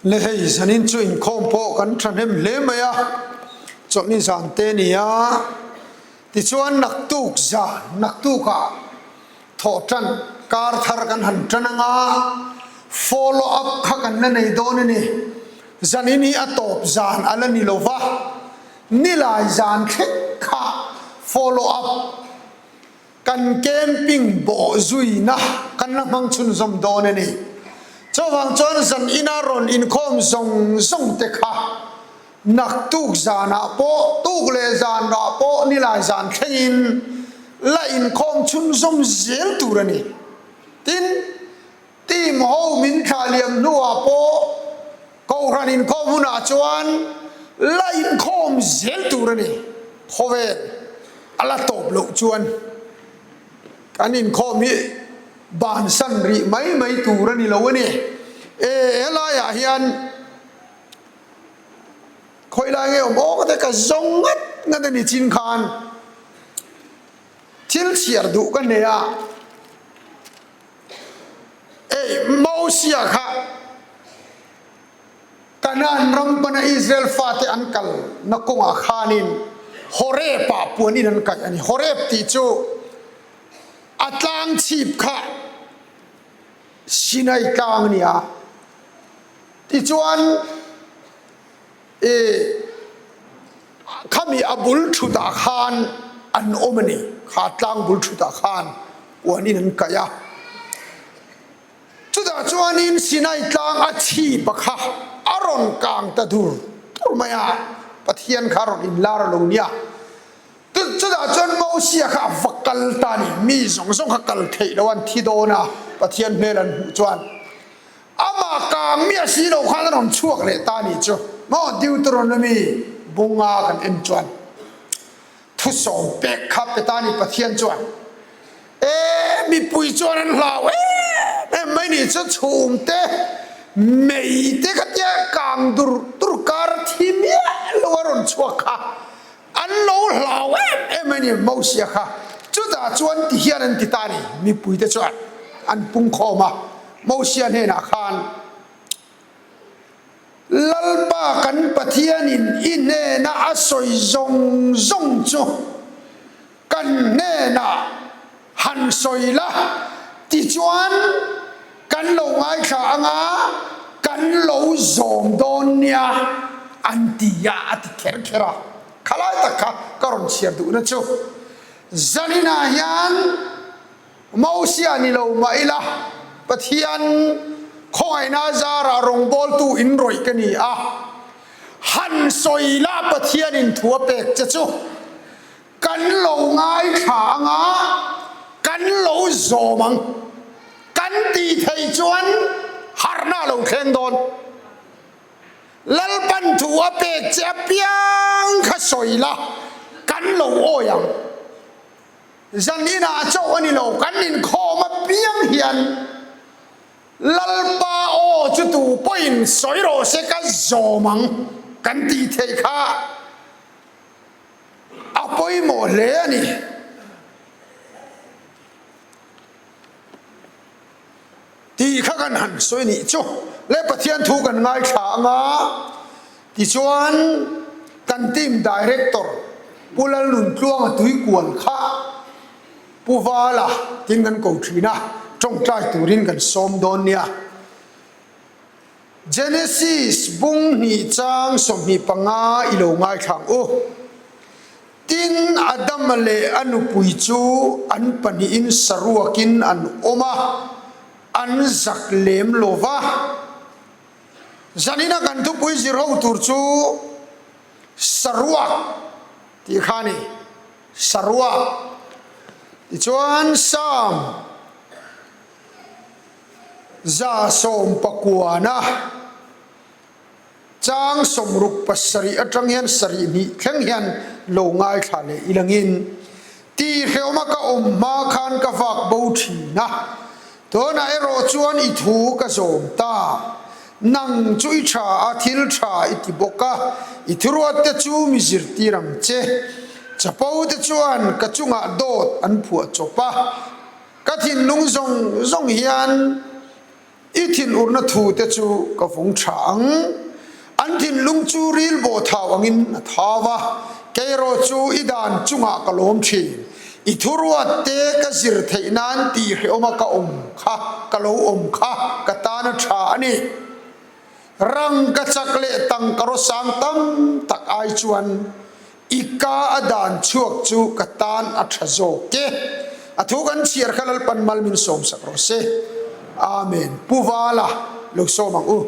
Le hei zanin chu inkhawm pawh kan thahnem hle mai a, chawlhni zan te ni a, tichuan naktuk zan naktukah thawh tan kar thar kan han tan anga follow up kha kan la nei dawn a ni. Zanin hi a tawp zan a la ni lo va, nilai zan thleng kha follow up Kan camping bawh zuina kan la hmang chhunzawm dawn a ni. Chuvang chuan zan ina rawn inkhawm zawng zawng te kha naktuk zanah pawh, tuk leh zanrah pawh nilai zan thlengin la inkhawm chhunzawm zel tur a ni. Tin, team ho min thlah liam hnuah pawh Kohhran inkhawm hunah chuan la inkhawm zel tur a ni. Khawvel a la tawp loh chuan kan inkhawm hi bansan rih mai mai tur a ni lo a ni. E, helaiah hian khawilai nge awm awk te ka zawng ngat ngat a ni chin khan thil chhiar duh ka nei a. Ei, Mosia kha Kanaan ram pana Israel fate an kal na kawngah khanin Horeb ah puan in an kaih a ni. Horeb tih chu a tlang chhip kha Sinai tlang a ni a. Tichuan i Khami a bul thutah khan an awm a ni. Kha tlang bul thutah khan puanin an kaih a. Chutah chuanin Sinai tlang a chhipa kha a rawn kang ta dur dur mai a, Pathian kha a rawn inlar a lo nia. Chutah chuan Mosia kha a va kal ta a ni. Mi zawng zawng kha kal theih lo an thi dawn a, Pathian hmel an hmuh chuan. Amah kang miah si lo khan a rawn chhuak leh ta nih chu maw Deuteronomy bunga kan en chuan thusawm pek kha pe ta ni Pathian chuan e mipui chuan an hlau em em mai nih chu chhum te mei te kha tia kang dur dur kar thi miah lo a rawn chhuak kha an lo hlau em em mai ni Mosia kha chutah chuan ti hian an ti ta ni mipui te chuan an pungkhawm a. Mosia hnenah khan, Lalpa kan Pathianin i hnena a sawi zawng zawng chu kan hnenah han sawi la, tichuan kan lo ngaithla anga kan lo zawm dawn nia, an ti a, a ti kher kher a. Khalai tak kha ka rawn chhiar duhna chu zaninah hian, Mosia ni lo mah ila, Pathian khawngaihna zarah rawngbawltu in rawih ka ni a, han sawi la Pathianin thu a pek che chu kan lo ngaithla anga kan lo zawm ang, kan tih theih chuan harhna a lo thleng dawn. Lalpan thu a pek che apiang kha sawi la, kan lo awi ang. Zan inah chauh a ni lo, kan inkhawm apiang hian Lalpa aw chu tu pawhin sawi rawh se ka zawm ang kan tih theih kha a pawimawh hle a ni. Tih kha kan han sawi nih chu le Pathian thu kan ngaithla anga tichuan kan team director Pu Lalnuntluanga Tuikual kha Pu Vala tin kan ko thin a, tawngtai turin kan sawm dawn nia. Genesis bung hnih chang 25 i lo ngaithla ang u. Tin, Adama leh a nupui chu an pahnihin saruakin an awm a, an zak lem lo va. Zanina kan thupui zir ho tur chu saruak tih kha a ni, saruak. Tichuan, Psalm 119. Chang 67 atang hian sarih hnih thleng hian lo ngaithla leh ilangin tihreawma ka awm hma khan ka vak bo thin a, tunah erawh chuan i thu ka zawm ta. Nang chu i tha a, thil tha i ti bawk a, i thuruat te chu mi zirtir ang che. Chapo te chuan ka chungah dawt an phuah chawp a, ka thinlung zawng zawng hian. I thinurna thute chu ka vung tha ang. An thinlung chu ril bawh thau angin a thau a, kei erawh chu i dan chungah ka lawm thin. I thuruat te ka zir theih nan tih hrehawma ka awm kha, ka lo awm kha ka tan a tha a ni. Rang ka chak leh tangka rawsang tam tak ai chuan I ka a dan chhuak chu ka tan a tha zawk e. A thu kan chhiar kha Lalpan mal min sawm sak rawh se. Amen. Pu Vala lo sawm ang u.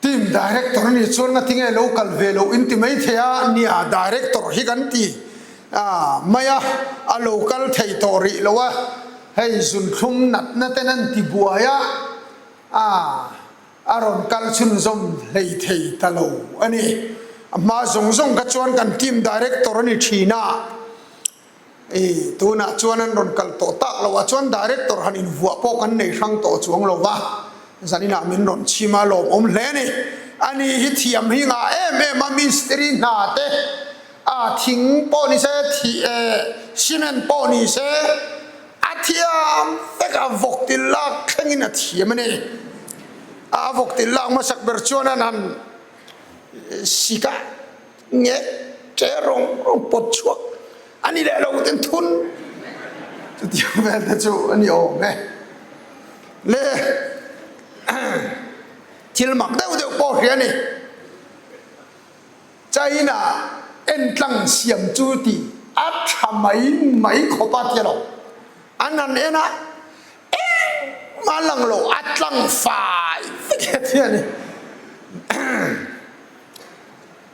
Team Director a nih chuan ngatinge lo kal ve loh in ti mai thei a, nia Director hi kan ti mai a, a lo kal thei tawh rih lo a, hei zunthlum natna ten an ti buai a, a rawn kal chhunzawm hlei thei ta lo a ni. A hma zawng zawng kha chuan kan Team Director a ni thin a. I tunah chuan an rawn kal tawh tak lo ah chuan director han invuah pawh kan nei hrang tawh chuang lo va, zaninah min rawn chhim a lawmawm hle a ni. Ani hi thiam hi ngah em em a, mistiri hna te, a thing pawh ni se, thih eh cement pawh ni se, a thiam vek a, vawk til lak thlengin a thiam a ni. A vawk til lak hmasak ber chuan an han sik a. Nge che rawng rawng pawt chhuak a ni leh lo ten thun chutiang vel te chu a ni awm e. Le thil mak deuh deuh pawh hria a ni. China entlang siam chu tih a tha mai mai khawp a tia lo. An han en a, engmah lang lo a tlang fai vek e tia a ni.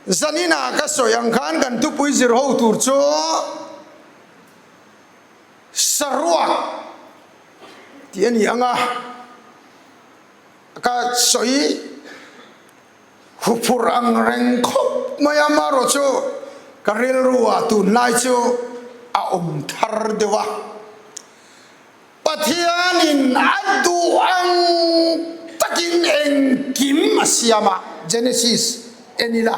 Zaninah ka sawi ang khan kan thupui zir ho tur chu saruak tih a ni ang a, ka sawi huphurh ang reng khawp mai a, amaherawh chu ka rilru ah tunlai chu a awm thar deuh a. Pathianin a duh ang takin engkim a siam a, Genesis en ila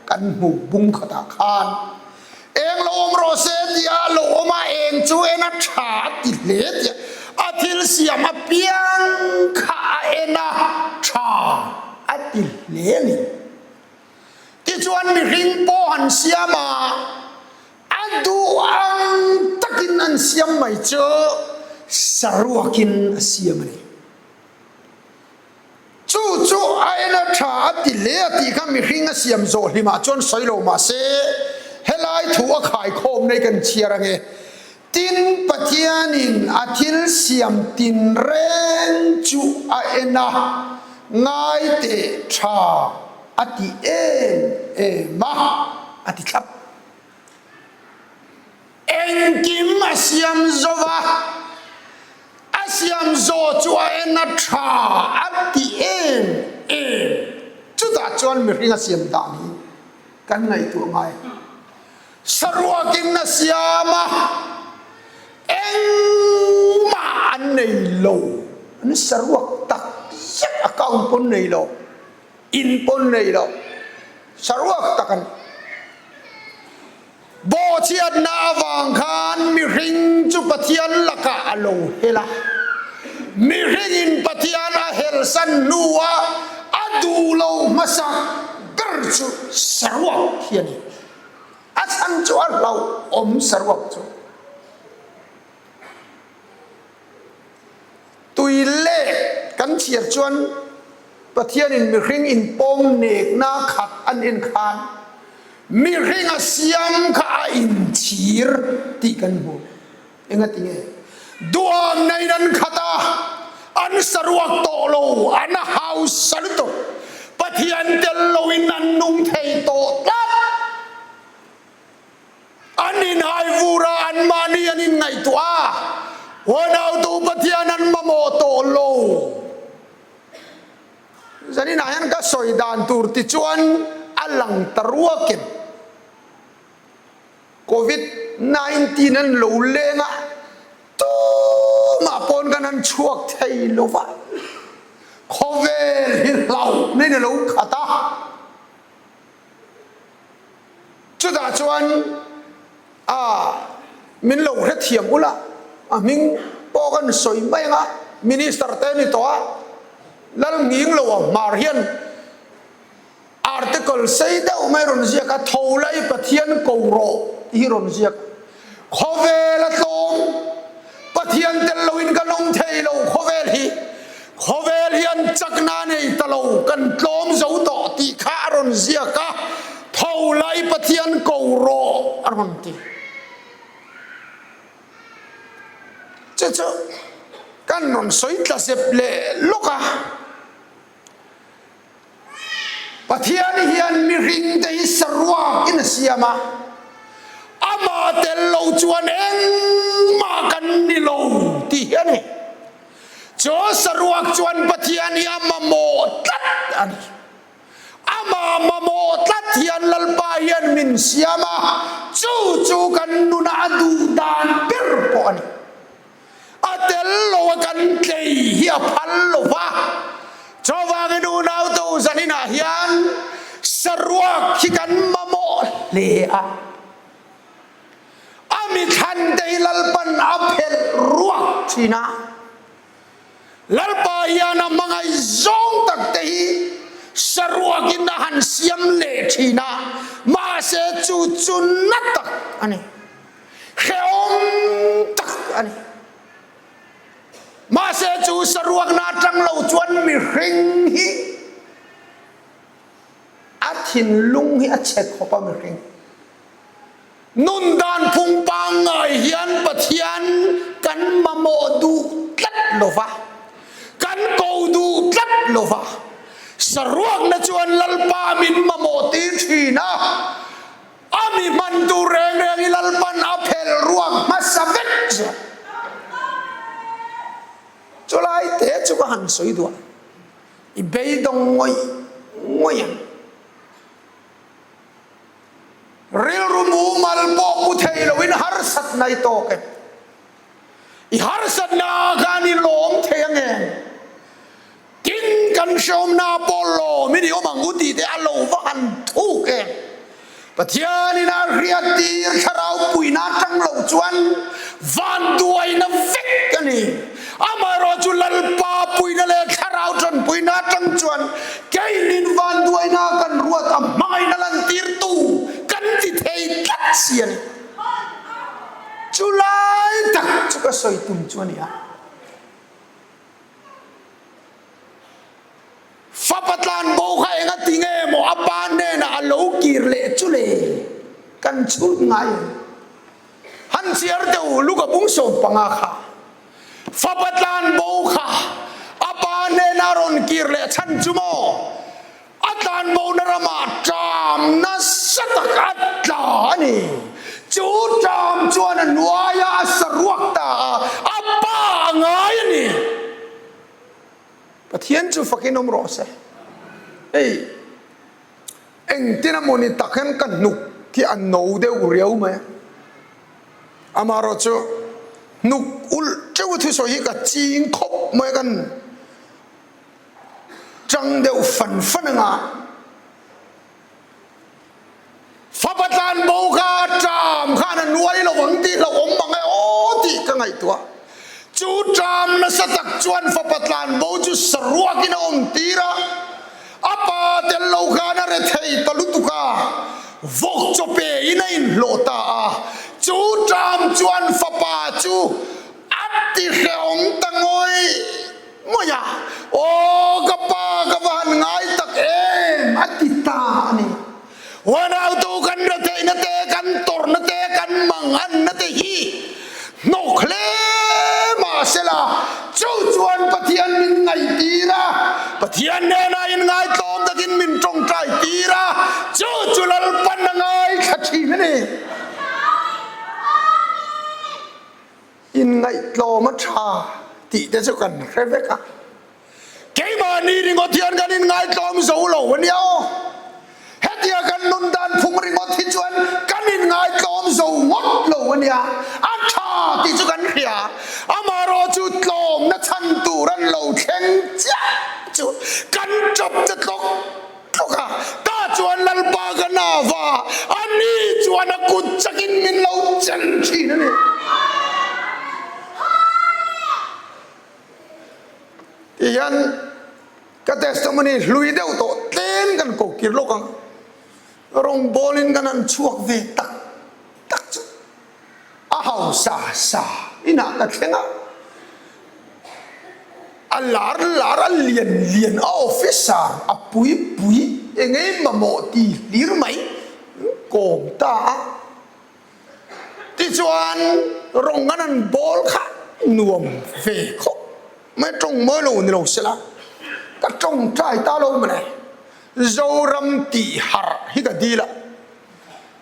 kan hmu bung khatah khan eng lo awm rawh se tia lo awm a, eng chu en a tha a ti hle tia a thil siam apiang kha a en a tha a ti hle a ni. Tichuan mihring pawh han siam a, a duh ang takin an siam mai chu saruakin a siam a ni. Chu chu a en a tha a ti hle a tih kha mihring a siam zawh hlimah chuan sawi lo mah se, helai thu a khaikhawm nei kan chhiar ange. Tin, Pathianin a thil siam tinreng chu a en a, ngaiteh tha a ti em em a, a ti thlap. Engkim a siam zo va, a siam zawh chu a en a tha a ti em em. Chutah chuan mihring a siam dan hi kan ngaihtuah ngai. Saruakin a siam a, engmah an nei lo. An saruak tak zet account pawn nei lo, in pawn nei lo, saruak tak an. Bawhchhiatna avang khan mihring chu Pathian lakah a lo hel a. Mihringin Pathian a helsan hnuah a duh lo hmasa ber chu saruak hi a ni. A chhan chu a hlauhawm saruak chu tui lek kan chhiar chuan Pathianin mihring inpawng nekna khat an en khan mihring a siam kha a inchhir tih kan hmu. Engati nge? Duham naiin an khat a, an saruak tawh lo, an hausa lutuk. Pathian tel loin an nung thei tawh tlat. An inhai vur a, anmahni an inngaihtuah a, huanautu Pathian an mamawh tawh lo. Zaninah hian ka sawi dan tur tichuan a lang ta ruakin. Covid 19 an lo leng a, tumah pawn kan han chhuak thei lo va. Khawvel hi hlauhna in a lo khat a, chutah chuan a min lo hrethiam ula, a hming pawh kan sawi mai ang a, Minister te a ni tawh a, Lalnginglo a hmar hian Article sei deuh mai rawn ziak a, Tho la i Pathian ko rawh tih hi rawn ziak. Khawvel a tlawm, Pathian tel loin kan awm thei lo khawvel hi. Khawvel hian chakna a nei ta lo, kan tlawm zo tawh tih kha a rawn ziak a, Tho la i Pathian ko rawh a rawn ti. Chu chu kan rawn sawi tla zep leh lawk a. Pathian hian mihringte hi saruakin a siam a, amah tel lo chuan engmah kan ni lo tih hi a ni. Chu saruak chuan Pathian hi a mamawh tlat a ni. Amah mamawh tlat hian Lalpa hian min siam a, chu chu kan nunah a duh dan ber pawh a ni. A tel lo a kan tlei hi a phal lo va, chuvangin unautu zaninah hian saruak hi kan mamawh hle a. A mithlante hi Lalpan a phelh ruak thin a, Lalpa hian a hmangaih zawng tak te hi saruakin a han siam leh thin a, mahse chu chu na tak a ni. Hrehawm tak a ni. Mahse chu saruakna atang lo chuan mihring hi a thinlung hi a chhe khawp a mihring. Nun dan phung pangngai hian Pathian kan mamawh duh tlat lo va, kan ko duh tlat lo va. Saruakna chuan Lalpa min mamawh tir thin a. A mi hman tur reng reng hi Lalpan a phelh ruak hmasa vek zawk. Chulai te chu ka han sawi duah. I beidawng ngawih ngawih ang. Rilru mumal pawh pu thei loin harsatna i tawk em? I harsatna khan i lawm thei ang em? Tin, kan hreawmna pawh lawmin i awm ang u tih te a lo va han thuk em? Pathianin a hriattir thlarau puina atang lo chuan vanduaina vek a ni. Amaherawh chu Lalpa puina leh thlarau tanpuina atang chuan keinin vanduaina kan ruat a hmangaihna lantirtu kan ti thei tlat si a ni. Chulai tak chu ka sawi tum chu a ni a. Fapa tlan bo kha enga ti nge maw a pa hnenah a lo kir leh chu le? Kan chhut ngai em? Han chhiar teh u, Luka bung 15 kha. Fapa tlan bo kha a pa hnenah a rawn kir leh chhan chu maw? A tlanbona ramah ṭam nasa tak a tla a ni. Chu ṭam chuan a hnuaiah a sa ruak ta a, a pa a ngai a ni. Pathian chu fakin awm rawh se. Hei, engtin emaw ni tak hian ka hnuk hi a no deuh riau mai a. Amaherawhchu, hnuk ulh ṭeuh a thusawi hi ka ching khawp mai a kan. Ṭang deuh fan fan anga fapa tlanbo kha ṭam khan a nuai lo ang tih hlauhawm mang e aw tih ka ngaihtuah. Chu ṭam nasa tak chuan fapa tlanbo chu saruakin a awm tir a, a pa tel lo khan a re thei ta lutuk a, vawk chaw pe in a inhlawh ta a. Chu ṭam chuan fapa chu a ti hrehawm ta ngawih. Ngawih a, Aw ka pa ka va han ngai tak em a ti ta a ni. Uanautu kan retheihna te, kan tawrhna te, kan manganna te hi hnawk hle mahsela chu chuan Pathian min ngaihtir a, Pathian hnenah inngaihtlawm takin min tawngtai tir a, chu chu Lalpan a ngaithla thin a ni. Inngaihtlawm a tha tih te chu kan hre vek a, keimahni ringawt hian kan inngaihtlawm zo lo a nia aw. Hetia kan nun dan phung ringawt hi chuan kan inngaihtlawm zo ngawt lo a nia. A tha tih chu kan hria, amaherawh chu tlawmna chhan tur an lo thleng chiah chu. chelh thin a ni. Ti hian ka testimony hlui deuh tawh tlem kan ko kir lawk ang. Rawngbawlin kan han chhuak ve tak tak chu a hausa sa inah ka thleng a, a lar lar a lian lian a officer a pui pui engei mamawh ti hlir mai kawm ta a. Tichuan rawng an han bawl kha nuam ve khawp mai tawng mawi lo ni lo sela ka tawngtai ta lo mawle Zoram tih harh hi ka dil a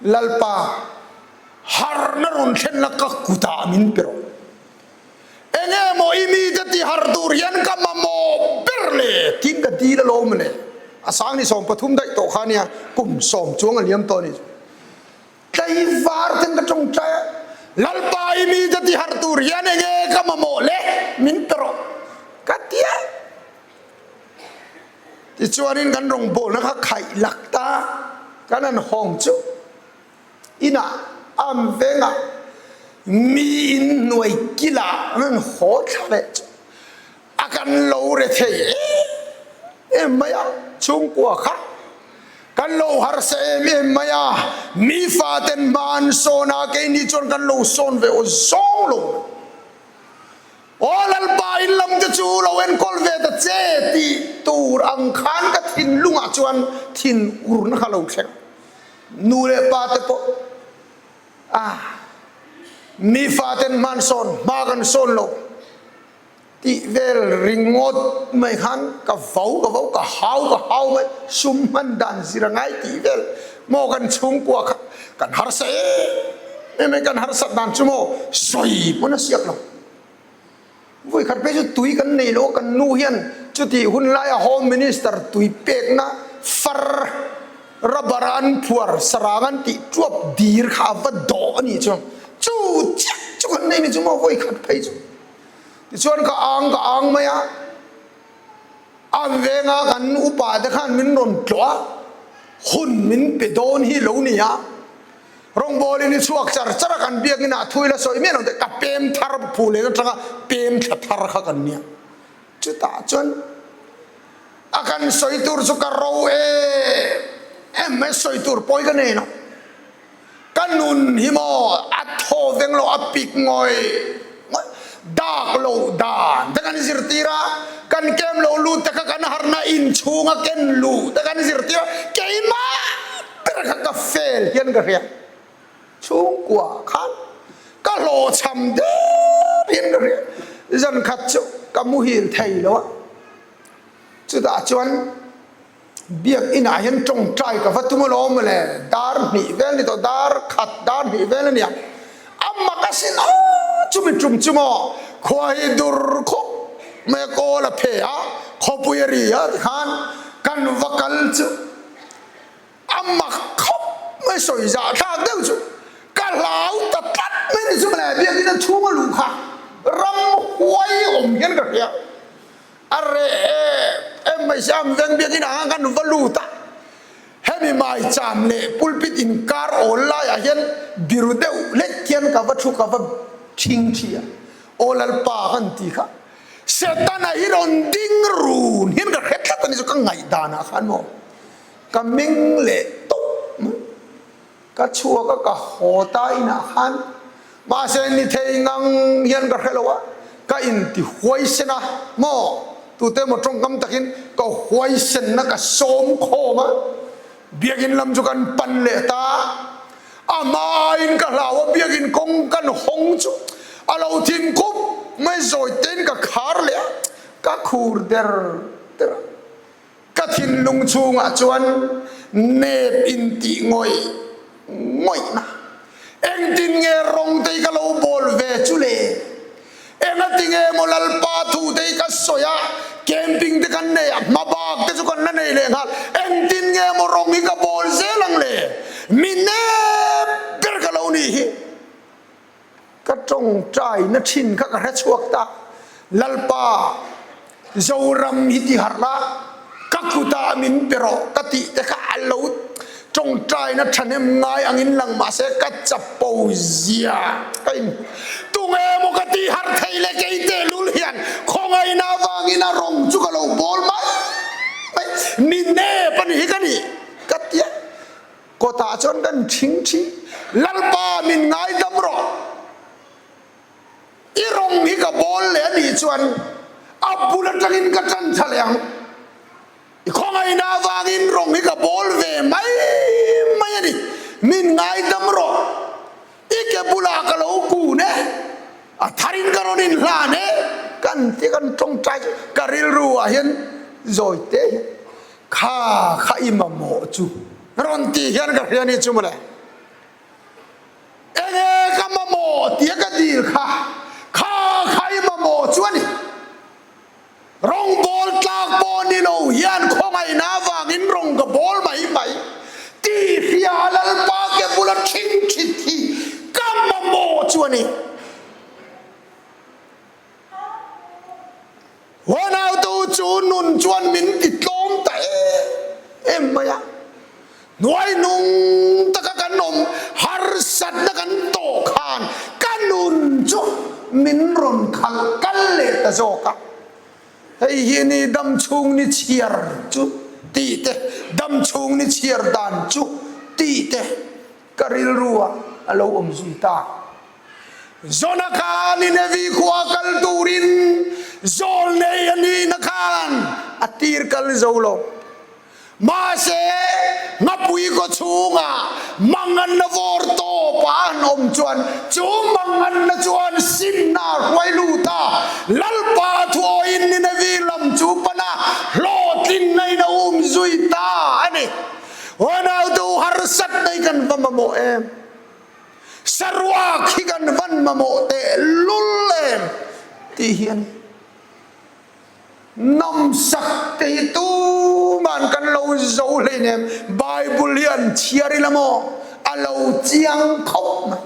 Lalpa harhna rawn thlenna ka kutah min pe rawh enge maw i mite ti harh tur hian ka mamawh ber le tiin ka dil a lo mawle a sang ni 13 daih tawh kha nia kum sawm chuang a liam tawh a ni. Tlaivar ten ka tawngtai a, Lalpa i mite ti harh tur hian enge ka mamawh le min pe rawh ka ti a. Tichuanin kan rawngbawlna kha khaih lak ta kan han hawng chu inah am vengah mi in hnuai kilah an han haw thla leh chu a kan lo re thei em em mai a, chhungkua kha kan lo harsa em em mai a, mi faten hma an sawn a, keini chuan kan lo sawn ve aw zawng lo mai. Aw Lalpa in lam te chu lo enkawl ve ta che tih tur ang khan ka thinlungah chuan thin urna kha lo thleng. Nu leh pa te pawh a mi faten hma an sawn, hma kan sawn lo. Tih vel ringawt mai khan ka vau ka vau ka hau ka hau mai sum hman dan zir a ngai tih vel maw kan chhungkua kha kan harsa em em mai kan harsat dan chu maw sawi pawn a siak lo. Vui khat phei chu tui kan nei lo a kan nu hian chutih hun laia home minister tui pekna far rubber a an phuar sarang an tih tuap dir kha a va dawh a nih chuan chu chiah chu kan nei ni chu maw vawi khat phei chu. Tichuan ka ang ka ang mai a, an venga kan upa te khan min rawn tlawh a, hun min pe dawn hi lo ni a, rawngbawlin i chhuak char char a kan biakin ah thu ila sawi miah lo teh ka pem thar phu leh atanga pem thla thar kha kan nia. Chutah chuan a kan sawi tur chu ka ro em em mai sawi tur pawi ka nei lo. Ka nun hi maw a thaw veng lo a pik ngawih ngawih dak lo dan te kan zirtir a, kan kem lo lut te kha kan harna inchhung a ken luh te kan zirtir a, keimah ber kha ka fel hian ka hria, chhungkua khan ka hlawhchham der hian ka hria, zan khat chu ka muhil thei lo a, chutah chuan. Biakinn ah hian tawngtai ka va tum alawm mawle, dar hnih vel ni tawh, dar khat dar hnih vel a nia, a mak asin a chumi tum chu maw khua hi dur khawp mai a kawl a phe a, khawpui a ri a tikhan kan va kal chu a mak khawp mai sawi zah thlak deuh chu ka hlau ta tlat mai ni chu mawle, biakinn a chhung a luh kha ramhuai awm hian ka hria. A reh em em mai sia ang veng biakin ah khan kan va lut a, hemi maicham leh pulpit inkar awl laiah hian biru deuh hlek hian ka va thu ka va thing thi a, Aw Lalpa kan ti kha Setana hi rawn ding run hian ka hre tlat a ni chu ka ngaihdanah khan maw ka meng leh tawp mai. Ka chhuak a, ka haw ta inah khan mahse ni thei ngang hian ka hre lo a, ka inti huaisen a maw tute emaw tawngkam takin ka huaisenna ka sawm khawm a, biakinn lam chu kan pan leh ta a, a hmain ka hlau a, biakinn kawng kan hawng chu a lo thim khup mai zawi tein ka khar leh a, ka khur der der a. Ka thinlung chhungah chuan nep in tih ngawih ngawihna engtin nge rawng te hi ka lo bawl ve chu le? Engati nge maw Lalpa thu te hi ka sawi a, camping te kan nei a, hmabak te chu kan la nei leh nghal, engtin nge maw rawng hi ka bawl zel ang le? Mi nep ber ka lo nih hi. Ka tawngtaina thin kha ka hre chhuak ta, Lalpa, Zoram hi ti harh la, ka kutah min pe rawh ka tih te kha a lo. Tawngtaina thahnem ngai angin lang mahse ka chapo zia ka in tunge maw ka tih har thei le kei tehlul hian khawngaihna avangin a rawng chu ka lo bawl mai mai ni nep a ni hi ka nih ka tia kawtah chuan kan thing thi Lalpa min ngaidam rawh i rawng hi ka bawl leh a nih chuan a bul atangin ka tan tha leh ang. I khawngaihna avangin rawng hi ka bawl ve mai mai a ni. Min ngaidam rawh. I ke bulah ka lo kun e. A tharin ka rawn inhlan e. Kan ti kan tawngtai chu ka rilru ah hian zawi te hian kha kha i mamawh chu rawn tih hian ka hria ni chu mawle. Enge ka mamawh tia ka dil kha kha kha i mamawh chu a ni. Rawngbawl tlak pawh ni lo hian khawngaihna avangin rawng ka bawl mai mai. Tih hria Lalpa ke bula thing thit hi ka mamawh chu a ni. Huanautu chu nun chuan min ti tlawm ta em em mai a. Hnuai nung taka kan awm harsatna kan tawh khan ka nun chu min rawn khalh kal leh ta zawk a. Hei hi ni dam chhung ni chhiar chu tih te, dam chhung ni chhiar dan chu tih te ka rilru ah a lo awm zui ta. Jona kha Ninevi khua kal turin zawl nei a nihna khan a tir kal zo lo. Mahse, ngapui kaw chhungah manganna vawr tawpa an awm chuan chu manganna chuan simna a hruai lut a, Lalpa thuawiin Ninevi lam chu pana hlawhtlinna in a um zui ta a ni. Unautu harsat nei kan va mamawh em? Saruak hi kan van mamawh teh lul em? Tih hi a ni. Nawmsak te hi tuman kan lo zo hleinem, Bible hi an chhiar ila maw a lo chiang khawp mai.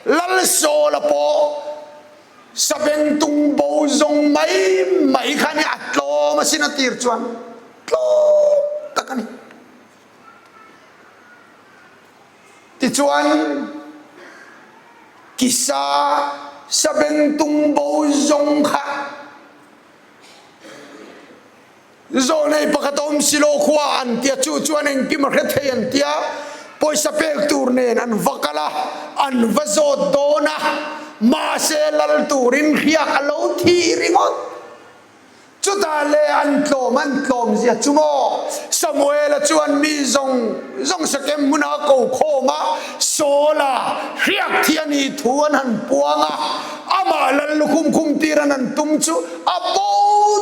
Lalsawla pawh sabengtung bo zawng mai mai kha nia a tlawm asin a tir chuan tlawm tak a ni. Tichuan Kisa sabengtung bo zawng kha zawlnei pakhat a awm si lo khua an tia, chu chuan engkim a hre thei an tia, pawisa pek tur nen an va kal a, an va zawt dawn a, mahse lal turin hriak a lo thih ringawt. Chutah le an tlawm an tlawm zia chu maw? Samuela chuan mi zawng zawng Sekem hmuna a ko khawm a, Saula hriak thi a nih thu an han puang a, amah lal lukhum khum tir an han tum chu a bo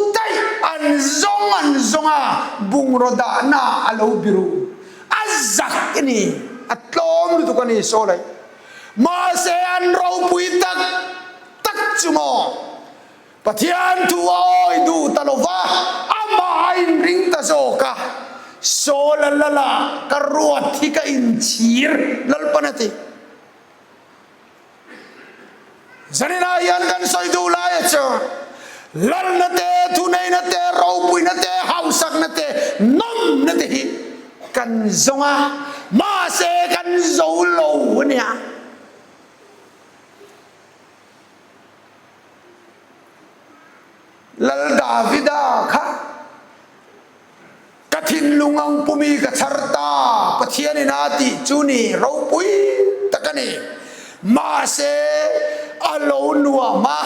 daih, an zawng an zawng a, bungraw dahna a lo biru. A zak i ni, a tlawm lutuk a ni Saula hi. Mahse an ropui tak tak chu maw? Pathian thu a awi duh ta lo va, amah a inring ta zawk a, Saul-a lala ka ruat hi ka inchhir, Lalpan a ti. Zaninah hian kan sawi duh laia chu, lalna te, thuneihna te, ropuina te, hausakna te, nawmna te hi kan zawng a, mahse kan zo lo a nia. Lal Davida kha ka thinlung ang pumi ka chhar ta, Pathian in a tih chu ni ropui tak a ni. Mahse a lo nuam a,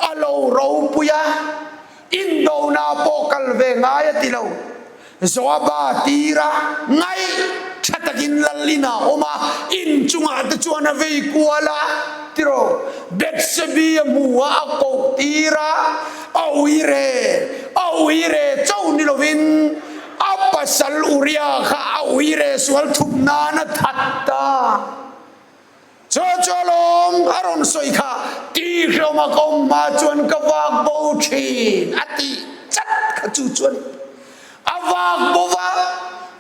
a lo ropui a, indona pawh kal ve ngai a ti lo. Joaba tira ngaih tha takin lal inah a awm a, in chungah te chuan a vei kual a, tiraw? Bethsebi a hmu a, a koh tir a, a uire, a uire chauh ni lovin a pasal Uria kha a uire sual thup nan a that ta. Chu chu alawm a rawn sawi kha, Tihlawma ka awm hma chuan ka vak bo thin a tih chat kha chu chuan a vak bo va,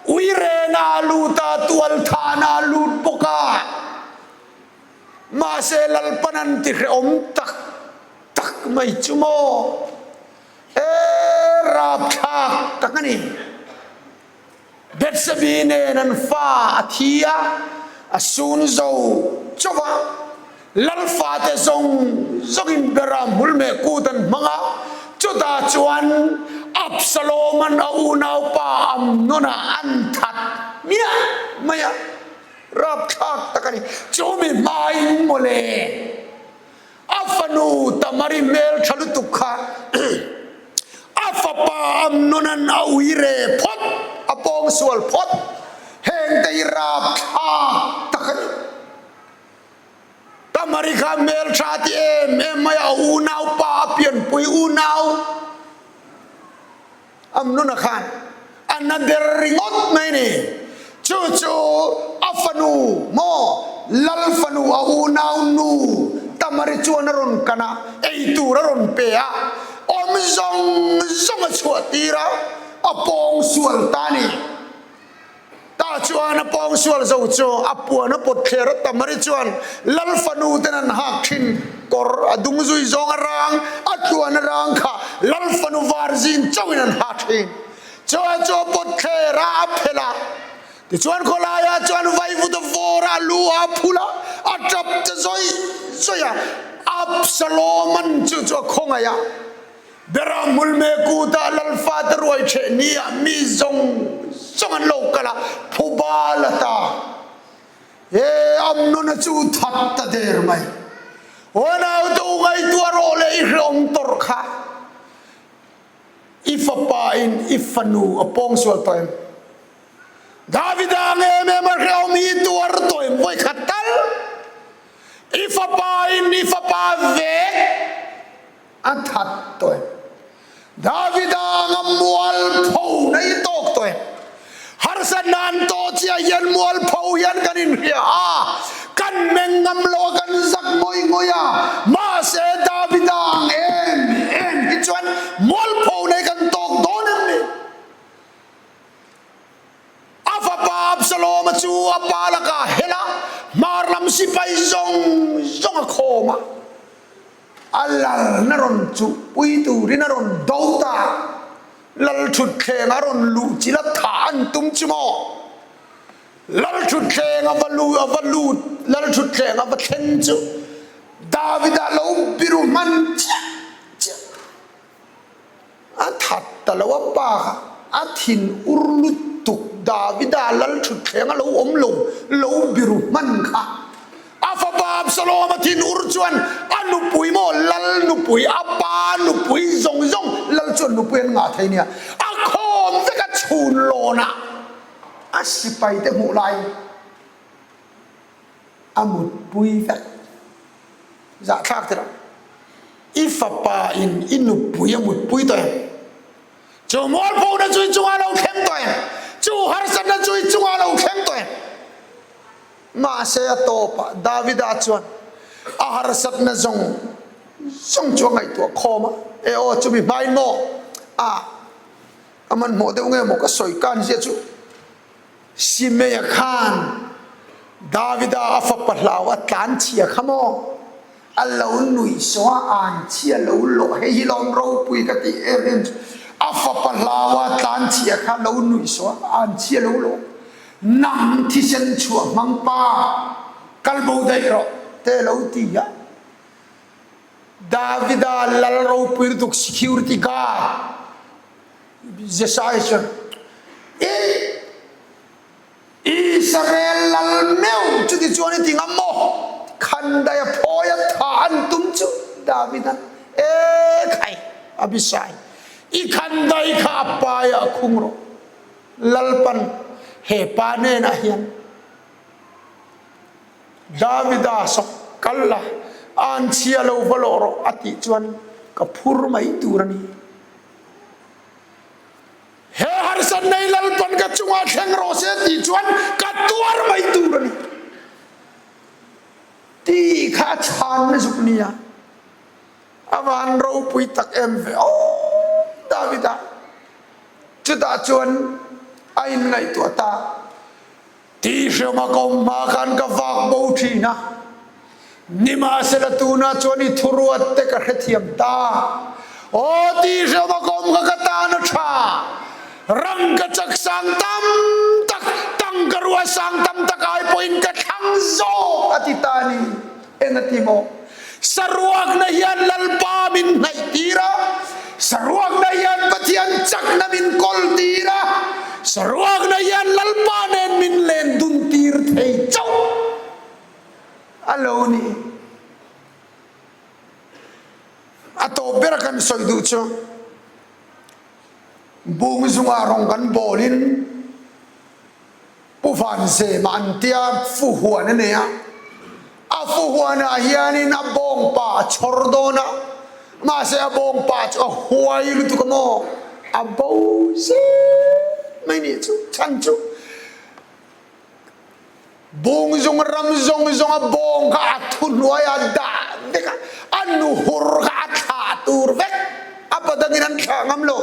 uirena a lut a, tualthahna a lut bawk a. Mahse Lalpan an tihrehawm tak tak mai chu maw? E rapthlak tak a ni. Bethsebi nen an fa a thi a, a sun zo chauh a. Lal fate zawng zawngin Beram hmulmeh kut an hmang a, chutah chuan Absaloma'n a unaupa Amnona an that hmiah mai a, rapthlak tak a ni. Chumi hmain mawle a fanu Tamari hmeltha lutuk kha a fapa Amnona'n a ui re phawt, a pawngsual phawt, hengte hi rapthlak tak a ni. Tamari kha hmeltha ti em em mai a, a unaupa a pianpui unau Amnuna khan a na ber ringawt mai ni. Chu chu a fanu maw Lal fanu a unau nu Tamari chuan a rawn kan a, ei tur a rawn pe a, awm zawng zawng a chhuah tir a, a pawng sual ta a ni. Tah chuan a pawngsual zo chu a puan a pawt thler a, Tamari chuan Lal fanu ten an hak thin kawr a dung zui zawng a rang, a tluan a rang kha Lal fanu var zing chauhin an ha thin. Chuan chu a pawt thler a, a phelh a. Tichuan khawlaiah chuan vaivut a vawr a, a lu ah a phul a, a tap ta zawih zawih a. Absaloman chu chu a khawngaih a. Beram hmulme kutah Lalfate ruai ṭheh ni ah mi zawng zawng an lo kal a, phuba la ta. He Amnona chu that ta der mai. Aw naute u ngaihtuah rawh le i hreawm tawrh kha. I fapa in i fanu a pawngsual tawh em? Davida ang em em a hreawm hi tuar tawh em vawikhat tal? I fapa in i fapa vek A that tawh em? Davida anga mualpho na i tawk tawh em? Harsatna an tawh chiah hian mualpho hian kan inhria a, kan meng ngam lo a, kan zak ngawih ngawih a. Mahse Davida ang em em hi chuan mualpho nei kan tawk dawn em ni? A fapa Absaloma chu a pa lakah a hel a, hmar lam sipai zawng zawng a khawm a. A lalna rawn chuhpui turin a rawn do ta. Lalthutthleng a rawn luh chilh a thah an tum chu maw? Lalthutthleng a va lu a va lut Lalthutthleng a va thleng chu Davida lo biru hman chiah chiah. A that ta lo a pa kha a thin ur lutuk Davida lalthutthleng a lo awm lo lo biru hman kha a fapa Absalom a thin ur chuan a nupui maw lal nupui a pa nupui zawng zawng lal chuan nupui an ngah thei nia a khawm vek a chhun lawnah a sipai te hmuh lai a mutpui vek. Zahthlak tirh i fapa in i nupui a mutpui tawh em? Chu mualphona chu i chungah lo thleng tawh em? Chu harsatna chu i chungah lo thleng tawh em? Mahse a tawpah Davida chuan a harsatna zawng zawng chu a ngaihtuah khawm a, E aw chumi hmain maw? A, a hmanhmawh deuh nge maw ka sawi kan zia chu? Simeia khan Davida a fapa hlau a tlan chhia kha maw? A lo nuih sawh a, an chhia lo lawh hei hi lawm ropui ka tih em em chu. A fapa hlau a tlan chhia kha lo nuih sawh a, an chhia lo lawh. Nang thisen chhuah hmang pa, kal bo daih rawh te lo ti a. Davida lal ropui lutuk security guard Jesai chuan, I Israel lal meuh chuti chuan i ti ngam maw? Khandaia phawia thah an tum chu Davida'n, E khai, Abisai, i khandai kha a paiah khung rawh. Lalpan he pa hnenah hian Davida sawk kal la, anchhia lo va lawh rawh a tih chuan ka phur mai tur a ni. He harsat nei Lalpan ka chungah thleng rawh se tih chuan ka tuar mai tur a ni tih kha a chhanna zuk nia. A van ropui tak em ve aw Davida. Chutah chuan a inngaihtuah ta. Tihhrema ka awm hma khan ka vak bo thin a, nimahsela tunah chuan i thuruat te ka hrethiam ta. Aw, tihhrema ka awm kha ka tan a tha, rang ka chak sang tam Tangkarua sang tam tak ai pawhin ka thlang zawk a ti ta a ni. Eng a ti maw? Saruakna hian Lalpa min hnaih tir a, saruakna hian Pathian chakna min kawl tir a, saruakna hian Lalpa nen min len dun tir thei chauh a lo ni. A tawp bera kan sawi duh chu bung zungah rawng kan bawlin Pu Vanzema an tia fu huan a nei a, a fu huanah hianin a bawngpa a chhawr dawn a, mahse a bawngpa chu a huai lutuk a maw, a bo zel mai nih chu, chhan chu bung zung ram zawng zawng a bawng kha a thuhnuai a dah vek a, a nuhur kha a thlah tur vek, a padangin an thlah ngam lo.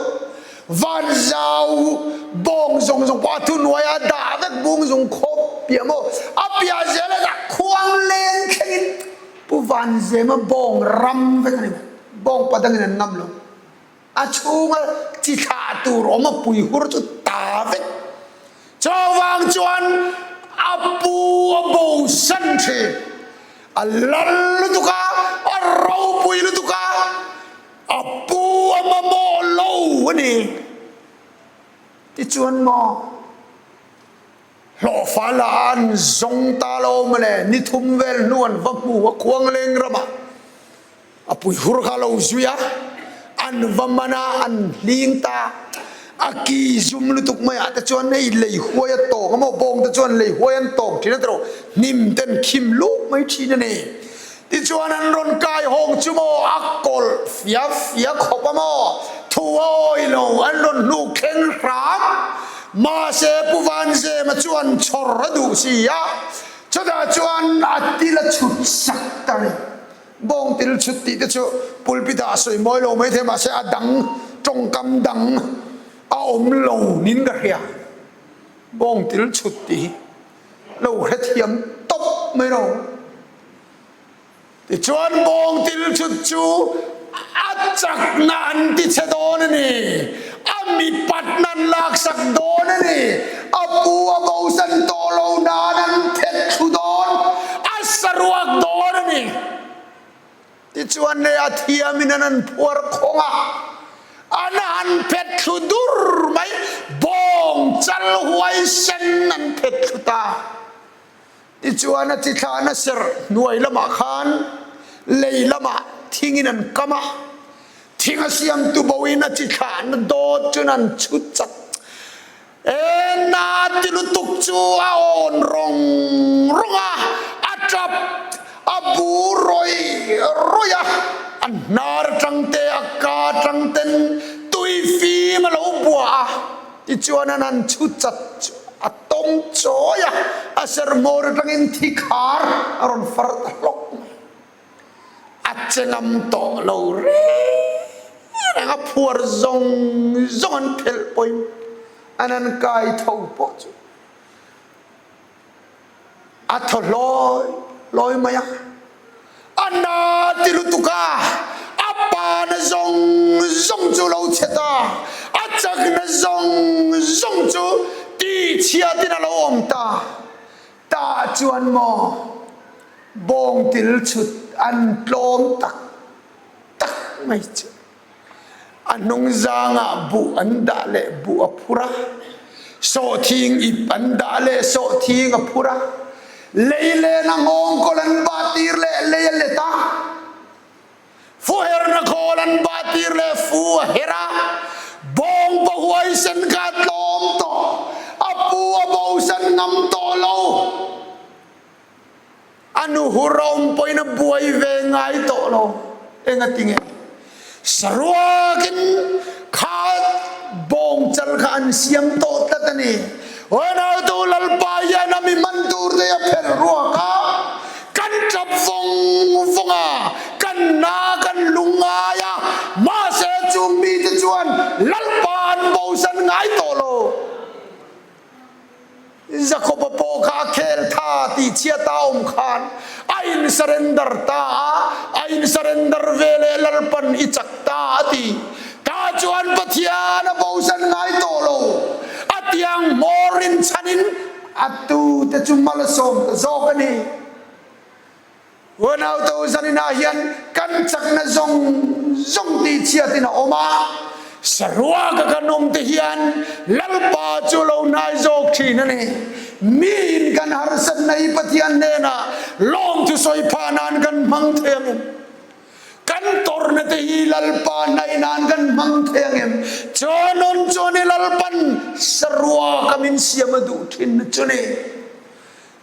Van zau bawng zawng zawng pawh a thuhnuai a dah vek bung zung khawp piah maw a piah zel a dah khuang leng thlengin Pu Vanzema bawng ram vek a ni mai bawng padangin an ngam lo a chhunga chi thlah tur awm a pui hur chu ta vek chuvang chuan a pu a bo san thin a lal lutuk a a ropui lutuk a. A pu a mamawh lo a ni. Tichuan maw hlawhfa la an zawng ta lo mawle, ni thum vel hnu an va hmu a Khuangleng ramah a pui hur kha a lo zui a, an va man a, an hling ta. A ki zum lutuk maiah te chuan hei lei huai a tawng a maw, bawng te chuan lei huai an tawng thin a tiraw, hnim ten khim luh mai thin a ni. Tichuan an rawn kai hawng chu maw a kawlh fia fia khawp a maw, thu a awi lo, an rawn hnuk thleng hram. Mahse Pu Vanzema chuan chhawr a duh si a, chutah chuan a til a chhut sak ta ni. Bawng til chhut tih te chu pulpit ah a sawi mawi lo maithei mahse a dang tawngkam dang a awm lo niin ka hria. Bawng til chhut tih hi lo hrethiam tawp mai lo. Tichuan bawng til chhut chu a chakna an ti chhe dawn a ni, a mipatna an laksak dawn a ni, a pu a bosan tawh lo nan an thet thlu dawn, a saruak dawn a ni. Tichuan leh a thiamin an han phuar khawng a, an han phet thlu dur mai, bawng chal huaisen an phet thlu ta. Tichuan a chi thlahna serh hnuai lamah khan lei lamah thingin an kam a, thing a siamtu boin a chi thlahna dawt chuan an chhut chak. E na ti lutuk chu a awn rawng rawng a, a tap a bu rawih rawih a, a hnar atang te a ka atang ten tui fim a lo bua a, tichuan an han chhu chat chu a tawm chawi a, a serhmawr atangin thi khar a rawn far ta hlawk mai. A che ngam tawh lo reng reng a, phuar zawng zawng an phelh pawhin an han kai tho pawh chu a thaw hlawi hlawi mai a, a na ti lutuk a, a pa na zawng zawng chu lo chhe ta, a chakna zawng zawng chu tihchhiatin a lo awm ta. Tah chuan maw bawngtil chhut an tlawm tak tak mai chu a hnungzangah buh an dah leh buh a phur a, sawhthing ip an dah leh sawhthing a phur a, lei len a nghawngkawl an bah tir leh lei a let a, Fu herna khawl an bah tir leh fu a her a, bawngpa huaisen kha a tlawm tawh, a pu a bosan ngam tawh lo. A nu hur a awm pawhin a buai ve ngai tawh lo. Engati nge? Saruakin kha bawng chal kha an siam tawh tlat a ni. Ronaldo Lalpa hian a mi man tur te a phelh ruak a, kan tap vawng vawng a, kan na kan lung ngai a, mahse chung mite chuan Lalpa an bosan ngai tawh lo. Jakoba pawh kha a khel tha tih chhiat a awm khan a in surrender ta a, a in surrender ve leh Lalpan i chak ta a ti. Tah chuan Pathian a bosan ngai tawh lo. A tiang hmawr rinchhanin. A tute chu mal a sawm ta zawk a ni. Unaute zaninah hian kan chakna zawng zawng tihchhiatin a awm a, saruaka kan awm te hian Lalpa chu lo hnai zawk thin a ni. Miin kan harsatna hi Pathian hnenah lawmthu sawi phah nan kan hmang thei ang em? Kan tawrhna te hi Lalpa hnaih nan kan hmang thei ang em? Chuanon chuan i Lalpan saruaka min siam a duh thin chu ni.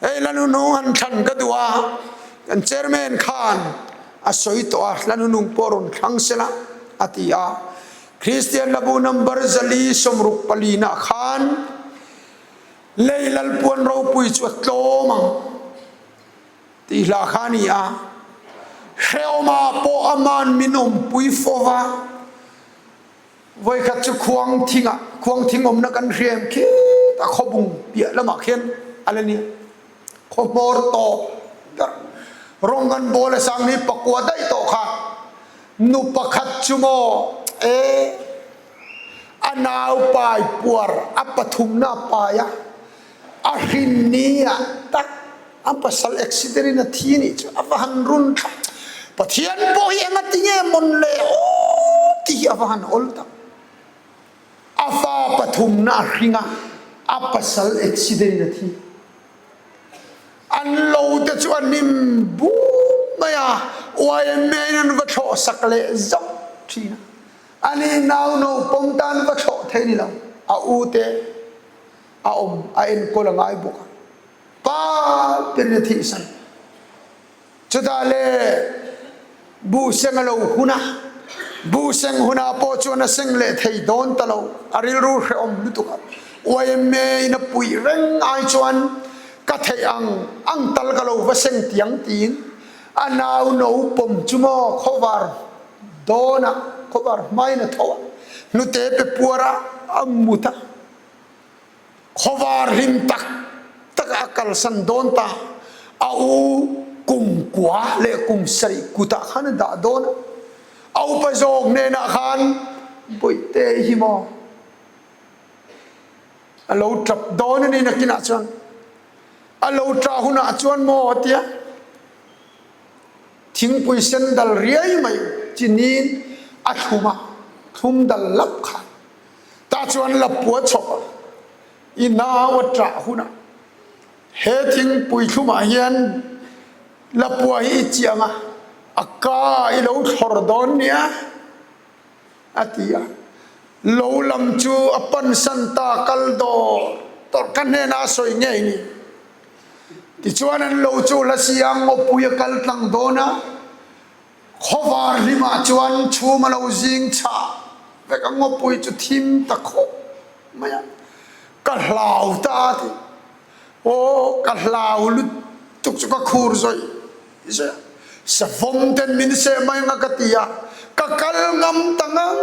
Hei Lanunung han thlan ka duh a, kan chairman khan a sawi tawh a, Lanunung pawh rawn thlang sela a ti a. Kristian Labu number 464 nah khan lei Lalpuan ropui chu a tlawm ang tih hla kha a ni a. Hrehawmah pawh aman min awmpui fo va. Voikhat chu khuang thingah khuang thing awmna kan hria em khit a khawbung piah lamah khian a la nia. Khaw hmawr tawp ber rawng kan bawl a sang hi pakua daih tawh kha nu pakhat chu maw e a nau pai puar a pathumna a pai a a hrin ni ah tak A pasal accident in a thi nih chu a va han run thlap. Pathian pawh hi enga ti nge mawn le aw ti hi a va han awl tak. A fa pathumna a hring a, a pasal accident in a thi. An lo te chu a hnim bum mai a, YMA in an va thlawh sak leh zauh thin a. Ani nau naupang tan va thlawh thei ni lo, a u te a awm a enkawl a ngai bawk a. Pa berin a thihsan. Chutah le buh seng a lo hun a, buh seng hunah pawh chuan a seng leh thei dawn ta lo, a rilru hrehawm lutuk a. YMA in a puih reng ai chuan ka theih ang ang tal ka lo va seng tiang tiin a nau no pawm chu maw khawvar dawnah khawvar hmain a tho a, hnute pe puar a a mut a. Khawvar hlim tak tak a kalsan dawn ta. A u kum kua leh kum sarih kutah khan a dah dawn a. A upa zawk hnenah khan Bawihte hi maw a lo tap dawn a ni nakinah chuan a lo tah hunah chuan maw a tia thingpui sen dal riai mai chinin a thlum a, thlum dal lap khan Tah chuan lapua chawp a, i nau a ṭah hunah he thingpui thlumah hian lapua hi i chiang a, a ka i lo thlawr dawn nia, a ti a. Lo lam chu a pansan ta kal dawr dawr ka hnenah a sawi ngei ni. Tichuan an lo chu la siang ngawpui a kal tlang dawn a. Khawvar hlimah chuan chhum a lo zing chhah vek a, ngawpui chu thim ta khawp mai a, ka hlau ta a ti. Aw, ka hlau lutuk chu ka khur zawih zawih a, savawm ten min seh mai anga ka ti a, ka kal ngam ta ngang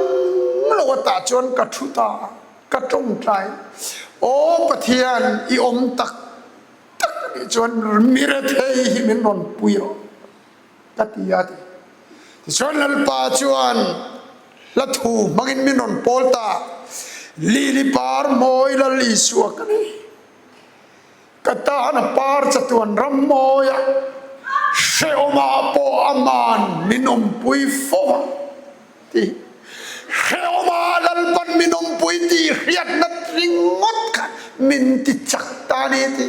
lo a tah chuan ka thu ta a, ka tawngtai. Aw Pathian, i awm tak tak a nih chuan mi rethei hi min rawn pui rawh. Ka ti a ti. Tichuan Lalpa chuan hla thu hmangin min rawn pawl ta, Lili par mawi Lal Isua ka ni. Ka tan a par chatuan ram mawi a, hrehawmah pawh aman min awmpui fo ang ti. Hrehawmah Lalpan min awmpui tih hriatna ringawt kha min ti chak ta a ni ti.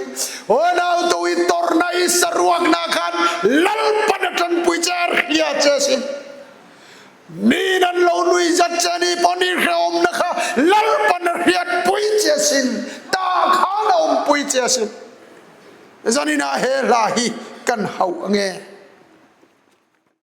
Aw nautu i tawrhna i saruakna khan Lalpan a tanpui che a hria che asin. Miin an lo nui zat che ni pawh ni hrehawmna kha Lalpan a hriatpui che asin, ta khan a awmpui che asin. Zaninah he hla hi kan hauh ange.